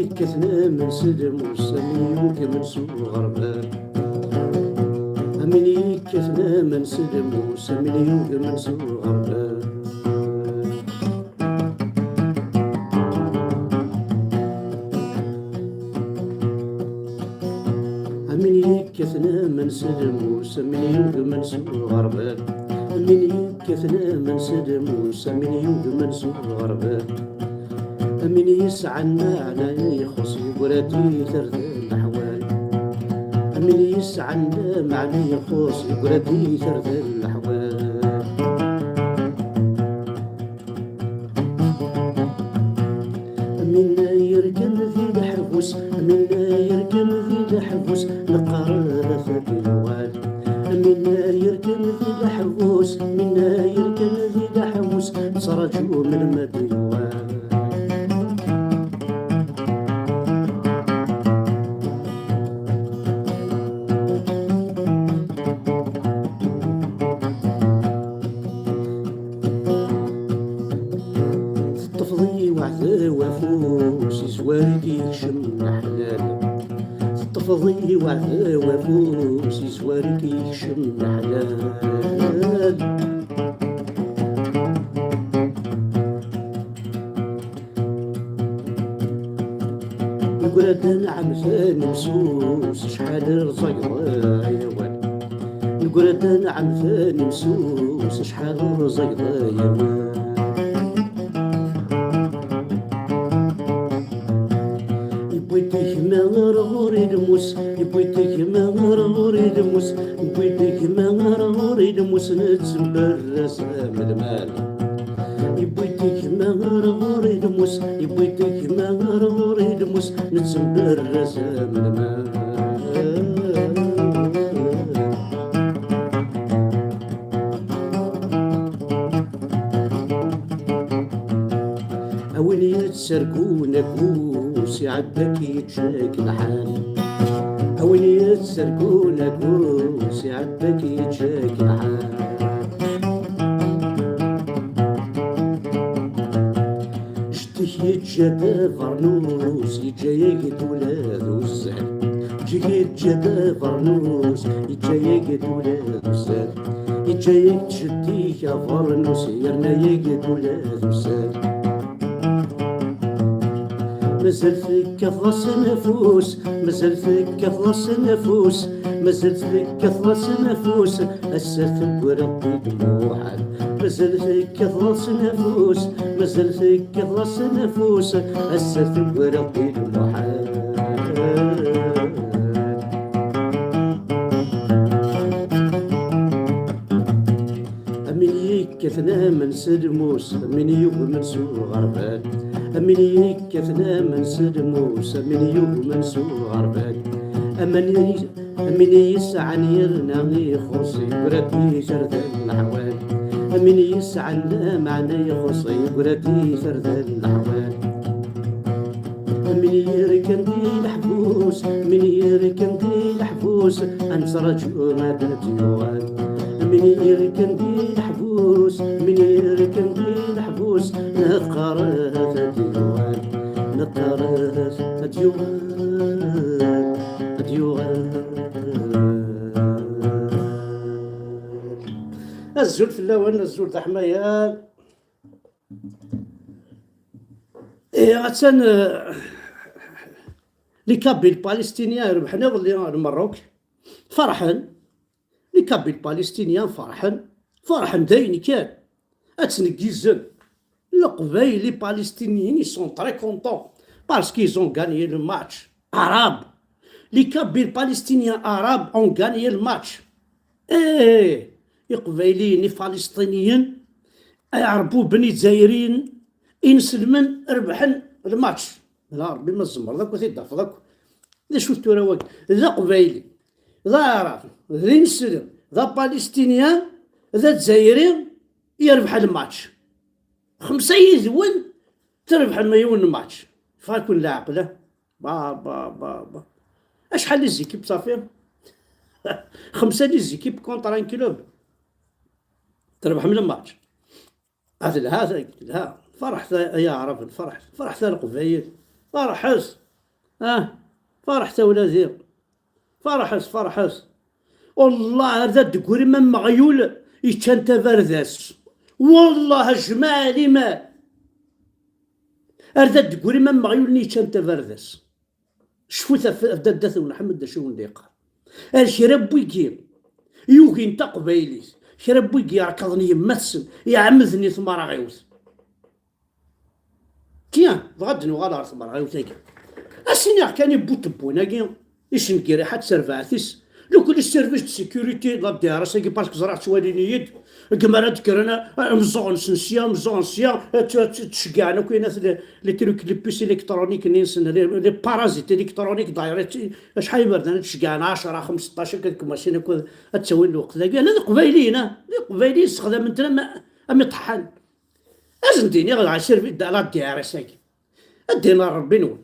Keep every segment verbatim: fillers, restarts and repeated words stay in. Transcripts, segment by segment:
Yekkaten aman s lmus, amin yugmen s uɣerbal. Amin yekkaten aman s lmus, amin yugmen s uɣerbal. Amin yekkaten aman s lmus, amin yugmen s uɣerbal. Amin yekkaten aman s lmus, amin yugmen s uɣerbal. Amin yesɛan maɛna ixuṣ, yeggra-d i tarda n leḥwal. Amin yesɛan maɛna ixuṣ, yeggra-d i tarda n leḥwal. Amin yerkan di leḥbus, amin yerkan di leḥbus, neqqar ata d-yuɣal. Amin yerkan di leḥbus, amin yerkan di leḥbus, nettraǧu melmi ad d-yuɣal. Teṭṭfeḍ-iyi weɛdaw afus, izwar-ik yekcem leḥlal. Teṭṭfeḍ-iyi weɛdaw afus, izwar-ik yekcem leḥlal. Negra-d anɛam tanimsus, acḥal rẓageḍ ay awal. Negra-d anɛam tanimsus, acḥal rẓageḍ ay awal. Yewwi-d gma ɣer ɣur-i lmus, yewwi-d gma ɣer ɣur-i lmus, yewwi-d gma ɣer ɣur-i lmus, nettemberraz am lmal. Yewwi-d gma ɣer ɣur-i lmus, yewwi-d gma ɣer ɣur-i lmus, nettemberraz am lmal. A win yettargun agus, iɛedda-k yeǧǧa-k lḥal. A win yettargun agus, iɛedda-k yeǧǧa-k lḥal. Jeddi-k yeǧǧa-d abernus, yeǧǧa-yak-d ula d uzzal. Jeddi-k yeǧǧa-d abernus, yeǧǧa-yak-d ula d uzzal. Yeǧǧa-yak-d jeddi-k abernus, yerna-yak-d ula d uzzal. Mazal tekkateḍ-as anafus, mazal tekkateḍ-as anafus, mazal tekkateḍ-as anafus, ass-a tegreḍ-t-id muḥal. Mazal tekkateḍ-as anafus, mazal tekkateḍ-as anafus, ass-a tegreḍ-t-id muḥal. Amin yekkaten aman s lmus, amin yugmen s uɣerbal. Amin yekkaten aman s lmus, amin yugmen s uɣerbal. Aman y-, amin yesɛan yerna ixuṣ, yeggra-d i tarda n leḥwal. Amin yesɛan lameɛna ixuṣ, yeggra-d i tarda n leḥwal. Min yerkan di leḥbus, min yerkan di leḥbus, ad nettraǧu ma ad d-yuɣal. Min yerkan di leḥbus, min yerkan di leḥbus, neqqar-as ad d-yuɣal, neqqar-as ad d-yuɣal, ad d-yuɣal. Azul fell-awen, azul d aḥmayan. Eh, attan, eh, les Kabyles palestiniens rebḥen iḍelli ar Lmerruk. Ferḥen. Les Kabyles palestiniens ferḥen. Ferḥen d ayen kan. Ad ttneggizen. Leqbayel, les Palestiniens, ils sont très contents parce qu'ils ont gagné le match. Arabes. Les Kabyles palestiniens arabes ont gagné le match. Eh, Iqbayliyen, Ifalesṭiniyen, Iɛerbuben, Izzayriyen, inselmen rebḥen lmatch. La Ṛebbi, ma tzemreḍ akk ad t-id-tafeḍ akk. D acu tura wagi? D Aqbayli, d Aɛrab, d ineslem, d Apalestinyan, d Azzayri, yerbeḥ lmatch. Xemsa yid-wen trebḥem yiwen lmatch. Yeffeɣ-aken leɛqel, ah? Ba, ba, ba, ba. Acḥal les équipes صافي? Xemsa les équipes contre un club. Trebḥem lmatch. Ah, telha, telha. Ferḥet ay Aɛraben, ferḥet. Ferḥet a Leqbayel. Ferḥet. Ah, ferḥet a wladi. Ferḥet, ferḥet. Wallah, ar d ad d-tegrim am meɣyul yeččan tabardas. Wallah, a jmaɛ liman. Ar d ad d-tegrim am meɣyul-nni yeččan tabardas. Cfut ɣef, ɣef dadda-twen Ḥmed d acu i wen-d-yeqqar. Ar kra n wigi yugin taqbaylit, kra n wigi yerkaḍen yemma-tsen, iɛemmden i tmerɣiwt. Tiens, dɣa ad d-nuɣal ɣer tmerɣiwt-agi. Ad s-iniɣ kan i bu-, tewwin-agi, icenga iriḥa d terbaɛt-is. Lukan les services de sécurité, la D R S-agi, parce que ẓriɣ ttwalin-iyi-d, deg mi ara d-kkren, a, imeẓẓuɣen-nsen sya, imeẓẓuɣen sya, ad tt-, ad tt-, ttceggɛen akk, yenna-t, les, les trucs, les puces électroniques-nni-nsen, les, les parasites électroniques, d'ailleurs, acḥal n iberdan ad ceggɛen, ɛecra, xemseṭṭac, akka deg umasin akk ad ttawin lweqt-agi. Ala d Iqbayliyen, a, d Iqbayliyen ssexdamen-ten am, am iṭeḥḥan. Ad sen-d-iniɣ dɣa service de la D R S-agi. Ad d-iniɣ Rebbi-nwen.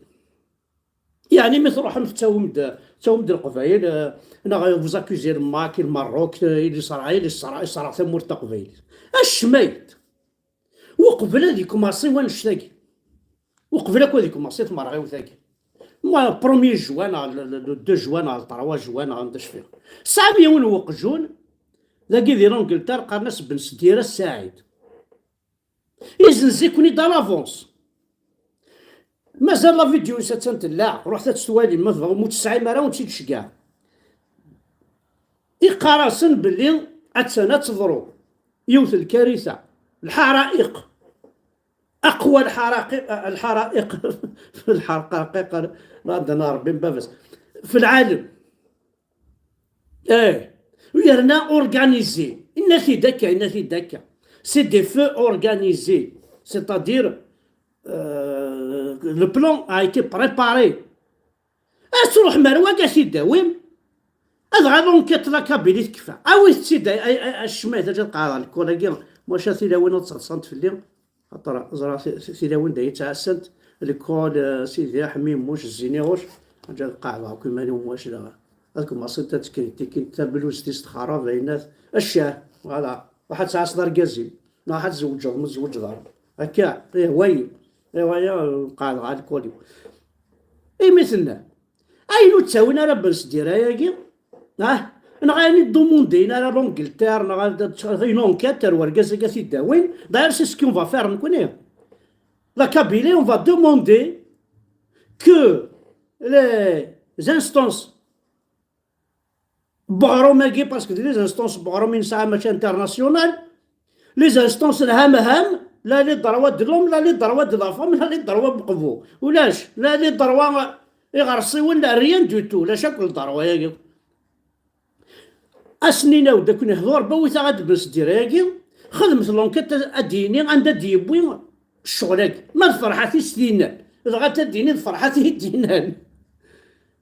Yeɛni mi truḥem tettawim-d, tettawim-d Leqbayel, eh, neɣ vous accusez le Maroc, le Maroc, eh, Israël, Isra-, Isra-, tamurt taqbaylit. Acemma-yi-d. Uqbel ad ikumaṣi wannect-agi. Uqbel akk ad ikumaṣi tmerɣiwt-agi. Moi, premier juin, neɣ le, le, le deux juin, neɣ le trois juin, neɣ anda cfiɣ. Tesɛam yiwen weqjun, dagi di l'Angleterre, qqaren-as Ben Sdira Saɛid. Izenz-iken-id à l'avance. Mazal la vidéo-s attan tella, ruḥet ad tt-twalim, ma tebɣam, ur tesɛim ara, ur tt-id-ceggɛem. Iqqar-asen belli attan ad teḍru yiwet lkarita, lḥara'iq, aqwa lḥaraqiq, lḥara'iq, lḥaraqiq, la d-nna Rebbi n baba-s, fi lɛalem. Eh, yerna organisé. Yenna-t-id akka, yenna-t-id akka. C'est des feux organisés. C'est-à-dire, euh, le plan a été préparé. Ad truḥem ar wagi ad t-id-tawim. Adɣa l'enquête la Kabylie tekfa. Awit-tt-id, ay, ay, ay, acemma, ad qeɛdeɣ lkul-agi. Maca tilawin ad ttaḍsant fell-i. Xaṭer ẓriɣ ti-, ti-, tilawin d ay ttɛassant, lkul, eh, Sidi Ḥmi, Muc, Ziniɣuc, ǧǧa ad qeɛdeɣ akk iman-iw, Muc, daɣ ad kemmaṣent ad tkritikin tabluzt-is texrab, ayennat, accah, voilà, ruḥ ad tɛasseḍ argaz-im, neɣ ruḥ ad tzewǧeḍ, ma tzewǧeḍ ara. Akka, ih, wayi, ih, wayi, qeɛdeɣ alkul-iw. Imi tenna, ayen ur ttawin ara Ben Sdira-agi, ah, neɣ ayen i ddumundin ara l'Angleterre, neɣ ad, ad, une enquête ar wergaz-agi ad t-id-awin. D'ailleurs, c'est ce qu'on va faire, nekkni. La Kabylie, on va demander que les instances n weɣrum-agi, parce que les instances n weɣrum i nesɛa mačči international, les instances n Hamham, la les droits de l'homme, la les droits de la femme, la les droits n Meqbu. Ulac, la les droits iɣersiwen, la rien du tout, ulac akk le droit-agi. Ass-nni n awd akken ihḍu Rebbi, awit-aɣ-d Ben Sdira-agi, xedmet l'enquête, ad d-yini anda d-yewwi ccɣel-agi. Ma d Ferḥat i s-t-yennan, dɣa ad d-yini d Ferḥat i t-yennan.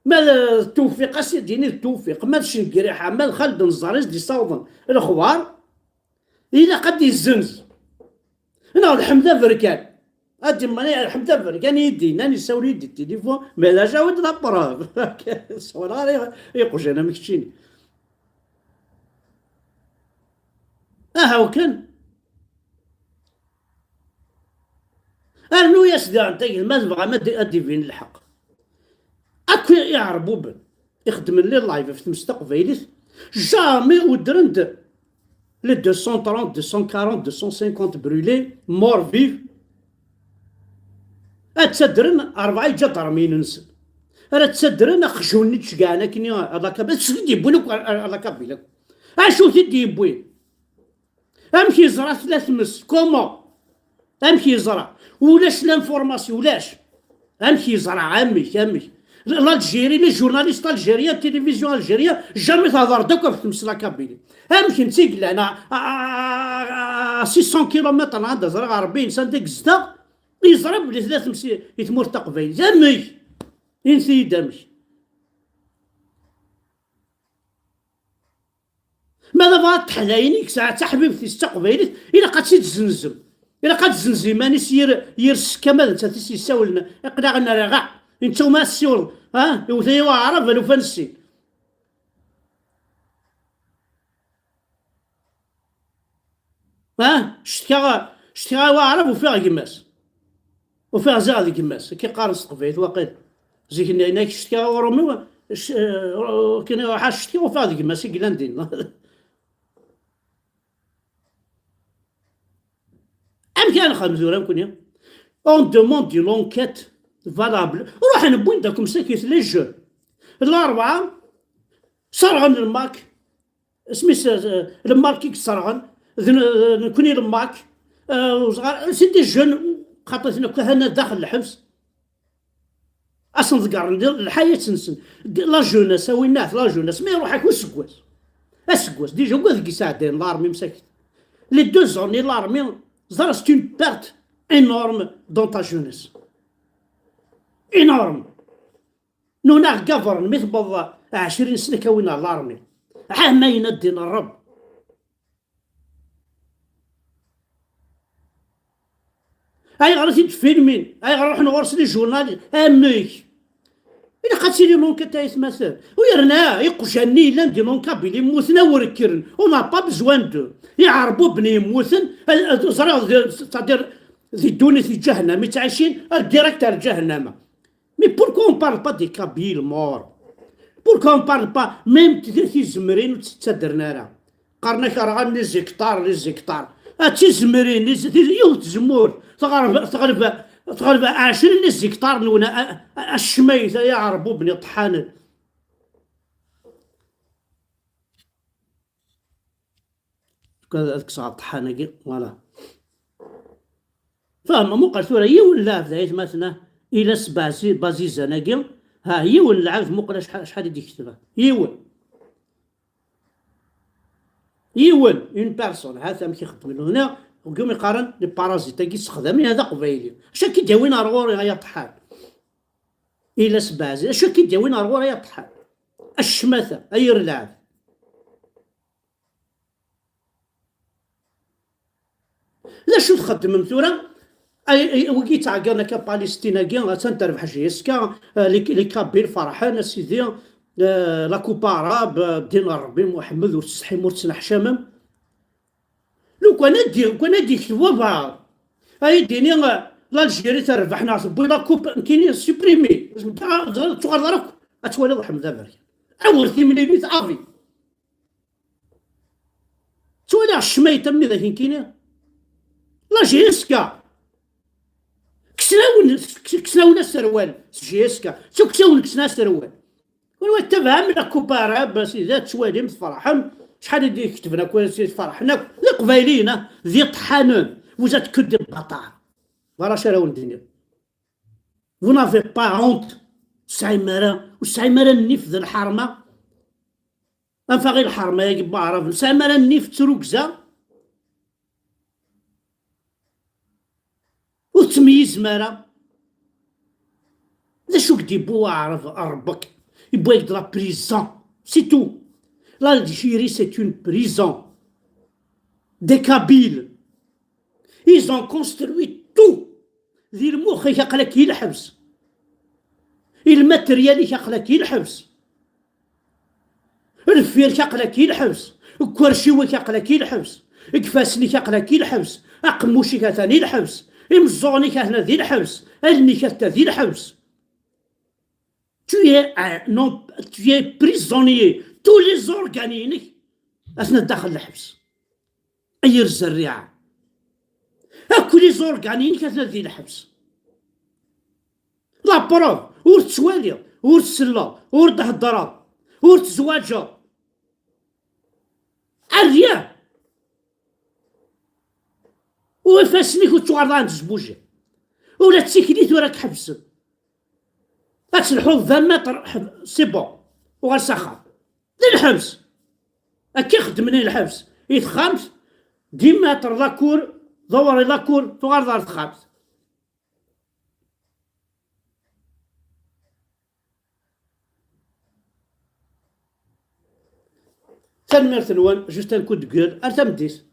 Ma d Tewfiq, a s-d-yini d Tewfiq. Ma d Cengriḥa, ma d Xaled Neẓẓar i s-d-yessawḍen lexbar, ilaq ad d-yezzenz. Neɣ d Ḥmed Aberkan. Ad d-yemmani Ḥmed Aberkan i yi-d-yennan, yessawel-iyi-d i tilifun, mais d acu awid la preuve. Ur ssawaleɣ ara i, i iqjan am keččini. Aha, kan. Rnu-yas daɣen tagel, ma tebɣam ad d-, ad d-ibin lḥeqq. Akk iɛerbuben ixeddmen les lives ɣef tmes taqbaylit, jamais weddren-d les deux cent trente, deux cent quarante, deux cent cinquante brûlés, morts vifs. Ad ttadren rebɛa iǧadarmiyen-nsen. Ara ttadren aqjun-nni d-ceggɛen akkenni ar la Kabylie. D acu i t-id-yewwin akk ar, ar, ar la Kabylie akk? Acu i t-id-yewwin? Amek yeẓra tella tmes? Comment? Amek yeẓra? Ulac l'information, ulac. Amek yeẓra? Amek, amek? L'Algérie, les journalistes algériens, télévision algérienne, jamais tehder-d akk ɣef tmes la Kabylie. Amek netta i yellan à, à, à, à six cents kilomètres neɣ anda ẓriɣ, Rebbi yensa anda i yezdeɣ, yeẓra belli tella tmes i, i tmurt taqbaylit. Amek? Init-iyi-d amek. Ma d abɣa teḥdayin i yesɛa d taḥbibt-is d taqbaylit, ilaq ad tt-id-zenzem. Ilaq ad tzenz iman-is yir, yir sekka ma d nettat i s-yessawlen, aql-aɣ nriɣ, netta uma tessiwleḍ, ha, iwet-iyi waɛrab, alufa nessin. Ha, cetkaɣ, cetkaɣ i waɛrab, ufiɣ gma-s. Ufiɣ ziɣ d gma-s, akka qqaren s teqbaylit waqil. Zik-nni, ayen ak-ccetkiɣ uɣrum-iw, c-, eh, akken iruḥ ad ccetkiɣ, ufiɣ d gma-s i yellan din. Amek ara nexdem tura nekkni? On demande une enquête valable. Ruḥen wwin-d akk msakit les jeunes. Larebɛa, serɣen lmak. Isem-is, eh, lmak i yesserɣen. D n-, d nekkni lmak. Eh, ur ẓɣar, c'est des jeunes, xaṭi-ten akk hana daxel lḥebs. Asen-ḍeggren di lḥayat-nsen. D-, la jeunesse, a winnat, la jeunesse. Ma iruḥ-ak useggas. Aseggas, déjà, wid i yesɛeddayen l'armée msakit. Les deux ans, l'armée, ẓer, c'est une perte énorme dans ta jeunesse. Énorme. Nuna ɣ-gavren, mi tewweḍ ɛecrin sna, k-awin ɣer l'armée. Ɛamayen ad d-inin Ṛebb. Ayɣer i t-id-filmin? Ayɣer ruḥen ɣur-s les journalistes? Amek? Ilaq ad tili l'enquête, ay atmaten. U yerna iqjan-nni yellan di l'enquête, yemmuten a wer kkren. On n'a pas besoin d'eux. Iɛerbuben yemmuten, a, a, ẓriɣ, c'est-à-dire, di ddunit di ǧahennam i ttɛicin, direct ar ǧahennama. Mais pourquoi on parle pas des Kabyles morts? Pourquoi on parle pas même de tizemrin ur tt-ttaddren ara? Qqaren-ak rɣan les hectares, les hectares. A tizemrin, les, tiz-, yiwet tzemmurt, tɣerb, tɣerb, tɣerb ɛecrin les hectares-nwen, a, a, a, acmayt, ay aɛerbuben iṭeḥḥanen. Ad, ad kkseɣ aṭeḥḥan-agi, voilà. Fehmeɣ, muqel tura, yiwen lɛebd, ay atmaten, ila sbeɛzi-, bazizan-agi, ha, yiwen lɛebd, muqel acḥal, acḥal i d-iketba. Yiwen. Yiwen, une personne, ha-t amek ixeddem lehna, deg umi qqaren les parasites-agi ssexdamen, hada aqbayli. Acu akka i d-yawin ar ɣur-i, ay aṭeḥḥan? Ila sbeɛzi-, acu akka i d-yawin ar ɣur-i, ay aṭeḥḥan? Acmata, ay irlɛeb. D acu txeddmem tura? Ay, ay, wigi yettɛeggiḍen akka Palestine-agi, attan terbeḥ J S K, eh, les, les Kabyles ferḥen, a sidi, eh, la coupe arabe, eh, ddin Ṛebbi, Muḥemmed, ur tsetḥim, ur tettneḥcamem. Lukan ad d-, lukan ad d-yekteb wabɛaḍ, ay d-yini, eh, l'Algérie terbeḥ neɣ tewwi la coupe, nekkini supprimer. Ur tuɣaleḍ ara akk, ad twaliḍ Ḥmed Aberkan. Awer timlilit, avi. Ttwaliɣ ccmayt am widak nekkini. La J S K. Kksen-awen, kksen-awen aserwal s J S K. Kksen-awen, kksen aserwal. Kunwi ttabaɛem la coupe arabe, sida tettwalim, tferḥem. Acḥal i d-iketben akk, ferḥen akk. D iqbayliyen, ah, d iṭeḥḥanen. Vous êtes que des bâtards. Voilà acu ara wen-d-iniɣ. Vous n'avez pas honte. Ur tesɛim ara, ur tesɛim ara nnif d lḥerma. Anef-aɣ i lḥerma-agi n waɛrab, ur tesɛim ara nnif d trugza? Ur tettmeyyizem ara. D acu i k-d-yewwi waɛrab ɣer Ṛebbi-k? Yewwi-ak-d la prison. C'est tout. L'Algérie, c'est une prison. Des Kabyles. Ils ont construit tout. Di lmux-ik aql-ak i lḥebs. I lmateryal-ik aql-ak i lḥebs. Deffir-k aql-ak i lḥebs. Deg ukerciw-ik aql-ak i lḥebs. Deg ifassen-ik aql-ak i lḥebs. Aqemmuc-ik atan i lḥebs. Imeẓẓuɣen-ik atan di lḥebs. Allen-ik atan di lḥebs. Tu es un, non, tu es prisonnier. Tous les organes-inek atnan daxel lḥebs. Ay yir zerriɛa. Akk les organes-inek atnan di lḥebs. La preuve, ur tettwaliḍ, ur tselleḍ, ur d-heddreḍ, ur tezwaǧeḍ. Rien. U ifassen-ik ur ttuɣaleḍ ara n tzebbuǧin. Ula d tikli tura ad k-ḥebsen. Ad telḥuḍ vingt mètres, ḥeb-, c'est bon. Uɣal s axxam. D lḥebs. Akka i xeddmen i lḥebs. I texxamt, dix mètres la cour, ḍewwer i la cour, tuɣaleḍ ɣer texxamt. Tanemmirt-nwen, juste un coup de gueule, ar tameddit.